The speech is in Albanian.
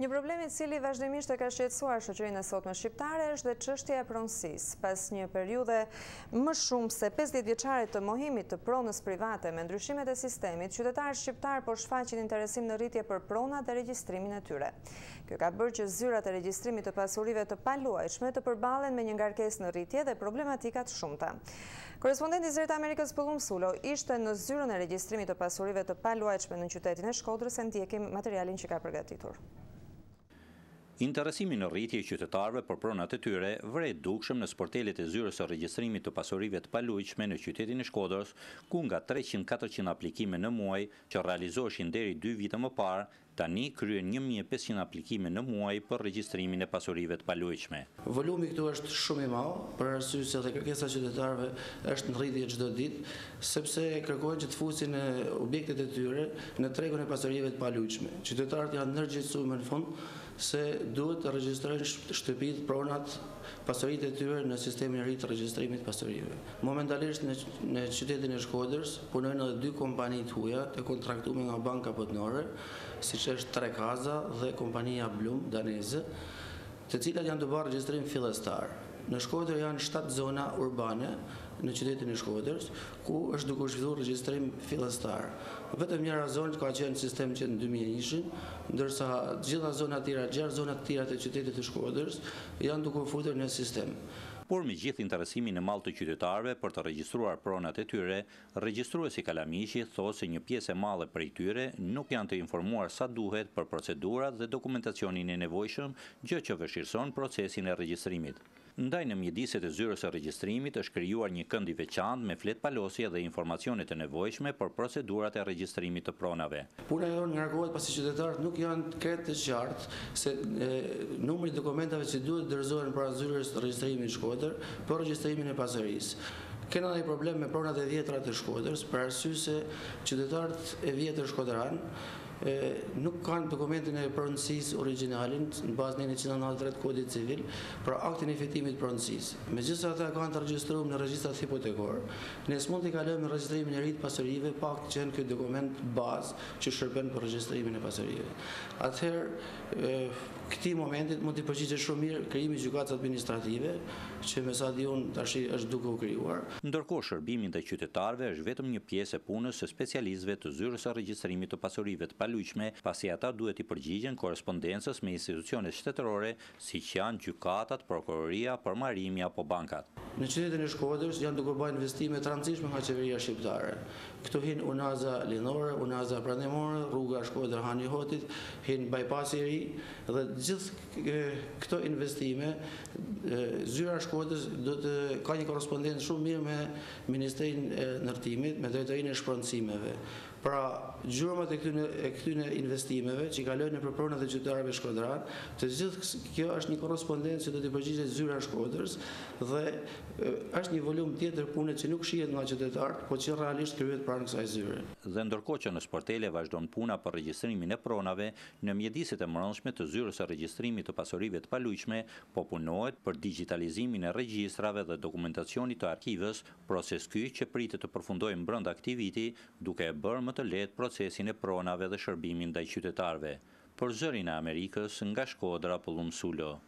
Një problem i cili vazhdimisht e ka shqetësuar shoqërinë e sotme shqiptare është dhe çështja e pronësisë. Pas një periudhe më shumë se 50 vjeçare të mohimit të pronës private me ndryshimet e sistemit, qytetarët shqiptarë po shfaqin interesim në rritje për pronat dhe regjistrimin e tyre. Kjo ka bërë që zyrat e regjistrimit të pasurive të paluajtshme të përballen me një ngarkesë në rritje dhe problematika të shumta. Korrespondenti i Zërit të Amerikës Pëllumb Sulo ishte në zyrën e regjistrimit të pasurive të paluajtshme në qytetin e Shkodrës e ndjekim materialin që ka përgatitur. Interesimi në rritje i qytetarëve për pronat e tyre vërehet dukshëm në sportelet e zyrës së regjistrimit të pasurive të paluajtshme në qytetin e Shkodrës, ku nga 300-400 aplikime në muaj që realizoheshin deri dy vite më parë, Tani kryhen 1500 aplikime në muaj për regjistrimin e pasurive të paluajtshme. Volumi këtu është shumë i madh, për arsye se dhe kërkesa e qytetarëve është në rritje çdo ditë, sepse kërkojnë që të fusin objektet e tyre në tregun e pasurive të paluajtshme. Qytetarët janë ndërgjegjësuar më në fund se duhet të regjistrojnë shtëpitë, pronat, pasuritë e tyre në sistemin e ri të regjistrimit të pasurive. Momentalisht në në qytetin e Shkodrës punojnë edhe dy kompani të huaja të kontraktuara nga Banka Botnore, siç është Trekaza dhe kompania Blum daneze, të cilat janë tu bërë regjistrim fillestar. Në Shkodër janë 7 zona urbane në qytetin e Shkodrës, ku është duke u zhvilluar regjistrim fillestar. Vetëm njëra zonë ka qenë në sistem që në 2001-shin, ndërsa të gjitha zonat tjera, gjashtë zonat tjera të qytetit të Shkodrës janë duke u futur në sistem. Por me gjithë interesimin e madh të qytetarëve për të regjistruar pronat e tyre, regjistruesi Kalamiqi thotë se një pjesë e madhe prej tyre nuk janë të informuar sa duhet për procedurat dhe dokumentacionin e nevojshëm, gjë që vështirëson procesin e regjistrimit. Ndaj në mjediset e zyrës së regjistrimit është krijuar një kënd i veçantë me fletëpalosje dhe informacione të nevojshme për procedurat e regjistrimit të pronave. Puna jonë ngarkohet pasi qytetarët nuk janë krejt të qartë se numri i dokumentave që duhet të dorëzohen pranë zyrës së regjistrimit në Shkodër për regjistrimin e pasurisë. Kena një problem me pronat e vjetra të Shkodrës, për arsye se qytetarët e vjetër shkodranë nuk kanë dokumentin e pronësisë origjinalin në bazë nenit 193 të Kodit Civil, pra aktin e fitimit të pronësisë. Megjithëse ata e kanë të regjistruar në regjistrat hipotekorë, ne s'mund t'i kalojmë në regjistrimin e ri të pasurive pa qenë ky dokument bazë që shërben për regjistrimin e pasurive. Atëherë, këtij momentit mund t'i përgjigjet shumë mirë krijimi i gjykatës administrative, që me sa di unë tashi është duke u krijuar. Ndërkohë, shërbimi ndaj qytetarëve është vetëm një pjesë e punës së specialistëve të Zyrës së Regjistrimit të Pasurive të Paluajtshme, pasi ata duhet t'i përgjigjen korrespondencës me institucionet shtetërore, siç janë gjykatat, prokuroria, përmbarimi apo bankat. Në qytetin e Shkodrës janë duke u bërë investime të rëndësishme nga qeveria shqiptare. Këtu hin unaza lindore, unaza perëndimore, rruga Shkodër Hani i Hotit, hin bypassi i ri dhe gjithë këto investime zyra e Shkodrës do të ka një korrespondencë shumë mirë me Ministrinë e Ndërtimit, me drejtorinë e shpronësimeve. Pra, gjurmët e këtyre e këtyre investimeve që kalojnë nëpër pronat e qytetarëve shkodranë, të gjithë kjo është një korrespondencë që do t'i përgjigjet zyra e Shkodrës dhe është një volum tjetër pune që nuk shihet nga qytetarët, po që realisht kryhet pranë kësaj zyre. Dhe ndërkohë që në sportele vazhdon puna për regjistrimin e pronave, në mjediset e mbrendshme të zyrës së regjistrimit të pasurive të paluajtshme po punohet për digjitalizimin e regjistrave dhe dokumentacionit të arkivës, proces ky që pritet të përfundojë brenda këtij viti, duke e bërë më të lehtë procesin e pronave dhe shërbimin ndaj qytetarëve. Për Zërin e Amerikës, nga Shkodra, Pëllumb Sulo.